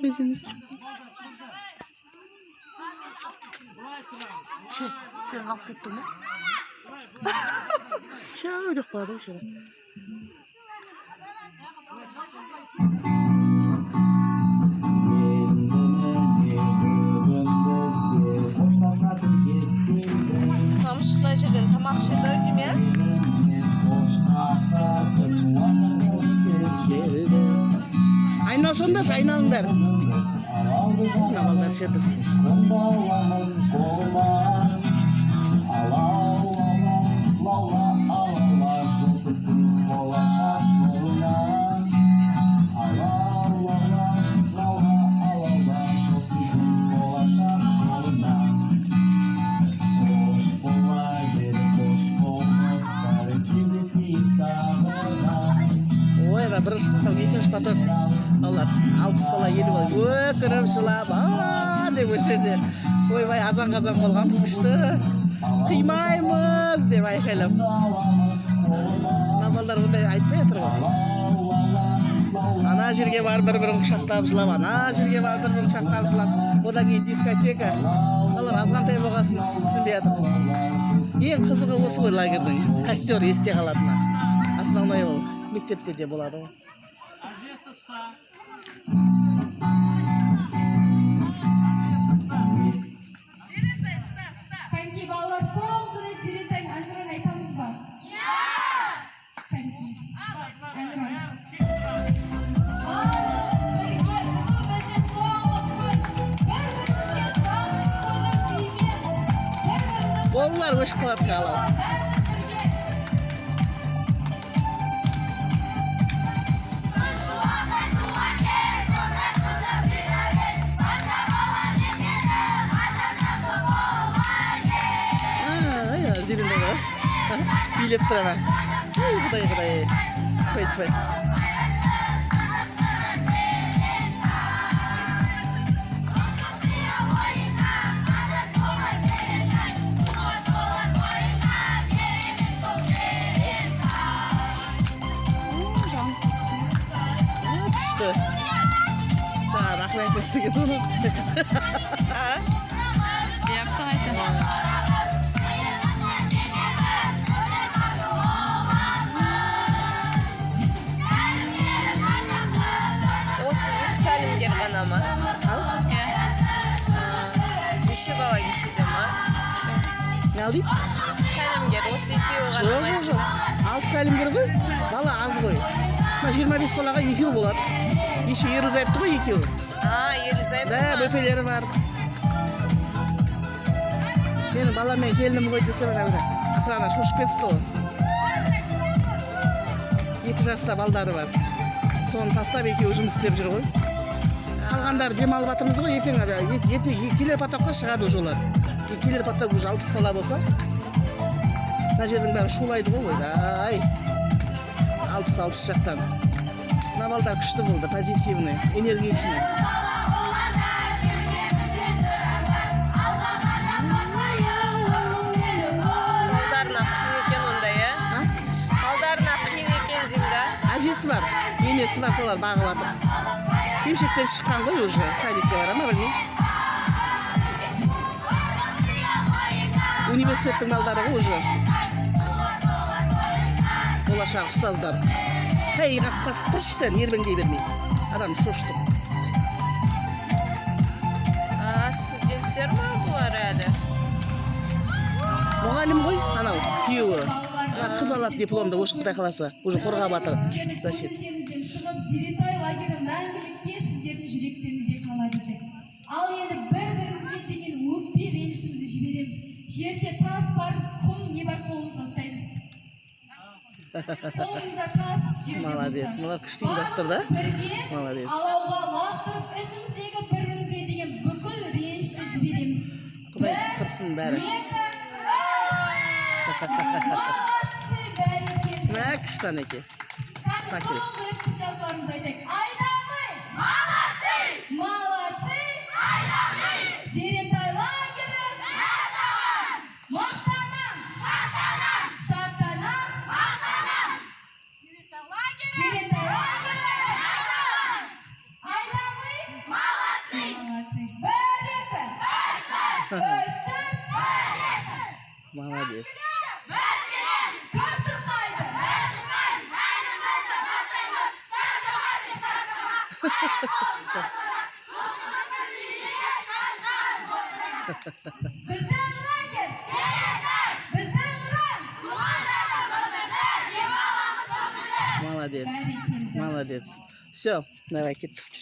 Өзіміз. Ше, сен қалып кеттің ба? Шау деп қалады ғой ше. Енді міне бүгін бізге қоштасатын кез келді. Мына жерден тамақ ішеді ау деймін, иә. Менімен қоштасатын уақыт кез келді. Айналсаңдаршы, айналыңдар. Біз алауды Мына балдар ше тұр. Ұшқындаламыз қолма. Алау, алау, лаула, алаула, жылжытын болашақ жолына. Алау, лаула, лаула, алаула, жылжытын болашақ жолына. Қош бол, лагерь, қош бол, достар, кездесейік тағы да. Ой, ана бірінші поток, екінші поток. Олар 60 бала, 50 бала өкіріп жылап, а деп осы жерде. Ойбай, азан қазан болғанбыз, күшті. Қимаймыз деп айқайлап. Аламыз қолма. Мына балдар ондай айтпай жатыр ғой. Алау, лаула, лаула. Ана жерге барып бір бірін құшақтап жылап, ана жерге барып бір бірін құшақтап жылап. Одан кейін дискотека. Балалар азғантай болғасын түсінбей жатыр. Ең қызығы осы ғой лагердің. Костер есте қалатыны. Основной ол мектепте де болады ғой. Әжесі ұста. Кәнки, балалар, соңғы рет Зерентайдың әнұран айтамыз ба? Иә! Кәнки, әнұран. Барлығымыз бірге, бүгін бізде соңғы күн. Бір-бірімізге жақын көңіл күймен, бір-бірімізді Балалар өшіп қалады алау. бәріміз бірге. Ай, Зеренді қарашы. Билеп тұр ана. Ой, құдай, құдай. Тфәй, тфәй. Күшті. Жаңағы ақыл айтпас деген оны. Істепті қайта. Осы екі тәлімгер ғана ма? Ал, Иә. Неше бала келсе ма? не ал дейді? Тәлімгер осы екеуі ғана Жоқ, ма? жоқ, жоқ. Алты тәлімгер ғой. Бала аз ғой. Мына 25 балаға екеу болады. Еще ерлі зайыпты ғой екеуі. А, ерлі зайыпты Да, ма? бөпелері бар. Менің балам мен келінім ғой десе, ана бір охрана шошып кетіпті ғой. 2 жаста балдары бар. Соны тастап екеуі жұмыс істеп жүр ғой. Қалғандары демалып жатырмыз ғой, ертең ертең келер потокқа шығады уже олар. Келер поток уже 60 бала болса, мына жердің бәрі шулайды ғой, ойбай. 60-60 жақтан. Мына балдар күшті болды, позитивный, энергичный. Балдарына қиын екен онда, иә? А? Балдарына қиын екен деймін да. Әжесі бар, енесі бар, солар бағып жатыр. Емшектен шыққан ғой уже, садикке бара ма, білмеймін. Университеттің балдары ғой уже. Болашақ ұстаздар. Әй, қақпас, құршы сен, ербеңдей бермей. Адам шошытып. А, студенттер ма бұлар әлі? Мұғалім ғой, анау, күйеуі. Ана қыз алады дипломды, осы құдай қаласа. Уже қорғап жатыр. Защита. Көңілдеріңізден шығып, Зерентай лагері мәңгілікке сіздердің жүректеріңізде қалады екен. Ал енді бір-бірімізге деген өкпе ренішімізді жібереміз. Жерде тас бар, құм не бар, қолымызға ұстаймыз. Қолымызда тас, жерде Молодец, болса. мыналар күшті ұйымдастырды. Барлығымыз бірге Молодец. алауға лақтырып, ішіміздегі бір-бірімізге деген бүкіл ренішті жібереміз. Құдай Бір, қырсын бәрі. екі, үш. Молодцы, бәрекелді. Мә, күшті анеке. Қазір Так. соңғы рет құттықтауларымызды айтайық. Айдамай! Молодцы! Молодцы! Айдамай! Зерентай лагері! Мақтанам! Шаттанам! Шаттанам! Мақтанам! Үш, төрт. Молодец. Кім шырқайды? Біз шырқаймыз. Әнімізді бастаймыз. Шаршама, шаршама. Аяқ. Біздің лагерь! Біздің ұран! Молодец. Бәрекелді. Молодец. Все, давай, кеттік.